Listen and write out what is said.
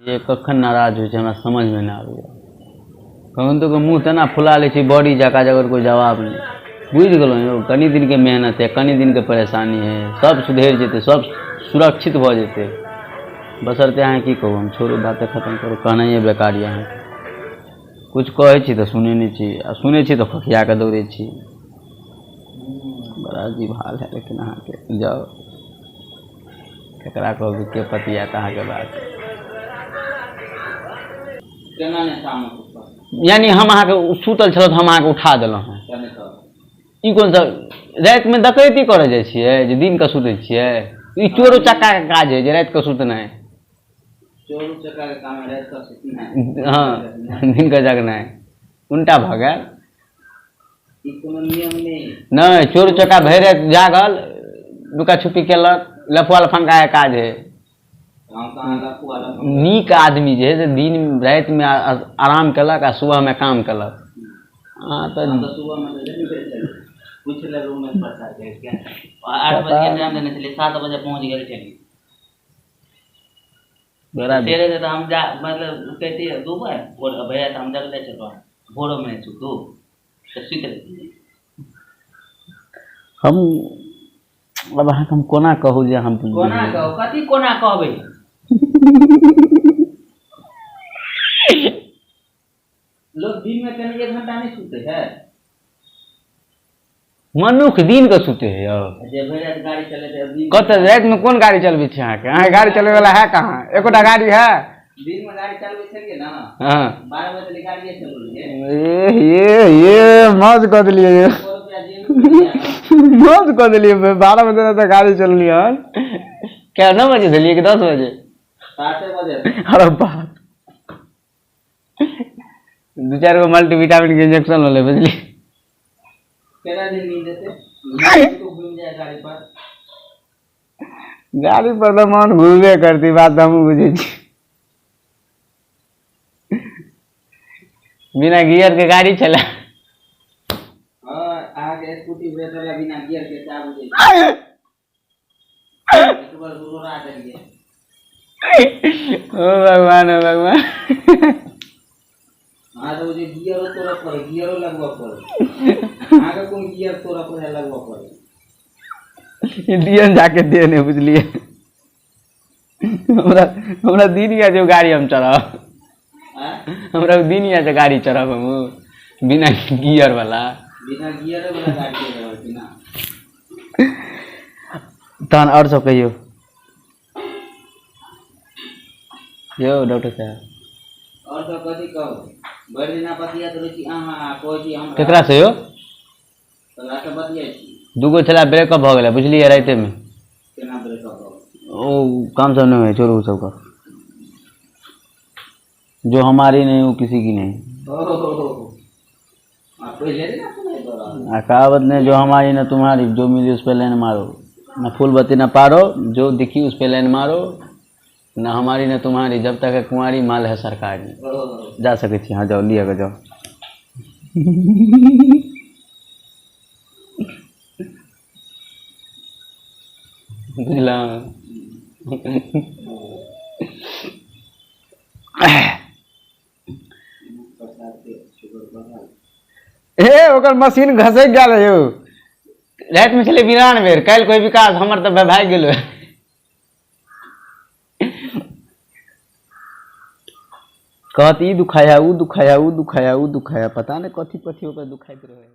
ये कखन नाराज होइ छै हमरा समझमे नहि आबैए। कखन तऽ ओकर मुँह तेना फुला लै छै बड़ी जकाँ जकर कोइ जवाब नहि। बुझि गेलहुँ यौ, कनि दिनके मेहनत हइ, कनि दिनके परेशानी हइ, सब सुधरि जेतै, सब सुरक्षित भऽ जेतै। बशर्ते अहाँ की कहू, हम छोड़ू, बाते खतम करू, कहनाइए बेकार यऽ अहाँके। किछु कहै छी तऽ सुनै नहि छी आ सुनै छी तऽ खोखिया कऽ दौड़ै छी। बड़ा अजीब हाल है लेकिन अहाँके। जाउ, केकरा कहबै, के पतियात अहाँके बात? केना नहि तामस उठल? यानी हम अहाँके सुतल छलहुँ तऽ हम अहाँके उठा देलहुँ हँ। केने तऽ ई कोन सा रातिमे डकैती करऽ जाइ छियै जे दिनके सुतै छियै? ई चोरो चक्काके काज हइ जे रातिके सुतनाइ। चोरू चक्का के काम है राति कऽ सुतनाइ। हँ, दिनके जगनाइ उल्टा भऽ गेल। ई कोनो नियम नहि। नहि, चोर चक्का भरि राति जागल, लुका छुपी केलक, लफुआ लफंगाके काज हइ। हम कहाँ लफुआ लफंगा? नीक आदमी जे हइ से दिन रातिमे आराम केलक आ सुबहमे काम केलक। अहाँ तऽ हम तऽ सुबहमे तऽ जेबे करै छलियै। पूछि लेबै उमेश प्रसाद के, 8 बजे के टाइम देने छलियै, 7 बजे पहुँच गेल छलियै। बड़ा तेरे से तऽ हम जा मतलब कहितियै 2 बेर भोर भैया, तऽ हम जगले छलहुँ। भोरोमे नहि सुतू तऽ सुति रहितियै। हम आब अहाँके हम कोना कहू जे हम कोना कहू? कथी कोना कहबै? लोक दिनमे कनि एक घंटा नहि सुतै है? मनुख दिन के सुते है यौ। जे भरि राति गाड़ी चलेतै दिन। कतऽ रातिमे कोन गाड़ी चलबै छी अहाँके? अहाँके गाड़ी चलबै वाला है कहाँ? एकोटा गाड़ी है? दिनमे गाड़ी चलबै छलियै ने। हँ। 12 बजे तक गाड़िए चलौलियै। ए ये ये मौज कऽ देलियै यौ। 100 रुपया जेब में। मौज कऽ देलियै। 12 बजे तक गाड़ी चललियै हन। क्या 9 बजे देलियै कि 10 बजे? 7 बजे। अरे बाप, दू चारि गो मल्टीविटामिन के इंजेक्शन लऽ ले, बुझलियै? केना दिन नींद एतै? मन तो घुमि जाय गाड़ी पर। गाड़ी पर तऽ मन घुमबे करती, बात तऽ हमहूँ बुझै छी। बिना गियर के गाड़ी छलै। हँ, अहाँके स्कूटी भेटल है बिना गियर के, सएह बुझै छी। एक बार गुरुरा देलियै। ओ भगवान, ओ भगवान। अहाँ तऽ ओ जे गियरो तोड़ऽ पड़े, गियरो लगबऽ पड़े। अहाँके कोन गियर तोड़ऽ पड़े, लगबऽ पड़े? ई दियन जाके दे ने, बुझलियै? हमरा हमरा दिन यऽ जे गाड़ी हम चढ़ब। आँय? हमरा दिन यऽ जे गाड़ी चढ़ब हम बिना गियर वाला। बिना गियरे वाला गाड़ी चलि रहल छी ने। तहन आओर सब कहियौ यौ डॉक्टर साहब। आओर सब कथी कहू? भरि दिना बतियाइत रहै छी अहाँ आ कहै छी हमरा। केकरा से यौ? ककरा से बतियाइ छी? दूगो छला, ब्रेकअप भऽ गेलै, बुझलियै? रातिमे। केना ब्रेकअप भऽ गेल? ओ काम सब नहि होइ, छोड़ू ओ सबके। जो हमारी नहीं वो किसी की नहीं। ओ हो हो हो। आ पहिले नहि ने सुनाइ दऽ रहल। आ कहावत नहीं, जो हमारी न तुम्हारी, जो मिली उस पे लाइन मारो, न फूल बत्ती न पारो, जो दिखी उस पे लाइन मारो, न हमारी न तुम्हारी, जब तक है कुंवारी, माल है सरकारी। ओ हो हो। जा सकै छी, हाँ, जाउ, लिअ के जाउ। बुझलहुँ? प्रसाद के शुगर बढ़ल। हे, ओकर मशीन घसकि गेल यौ। रातिमे छलै बिरान बेर, काल्हि कोइ विकास हमर तऽ भागि गेलै। कहत ई दुखाया, ऊ दुखाया, ऊ दुखाया, ऊ दुखाया, पता नहि कथी कथी ओकर दुखाइत रहै।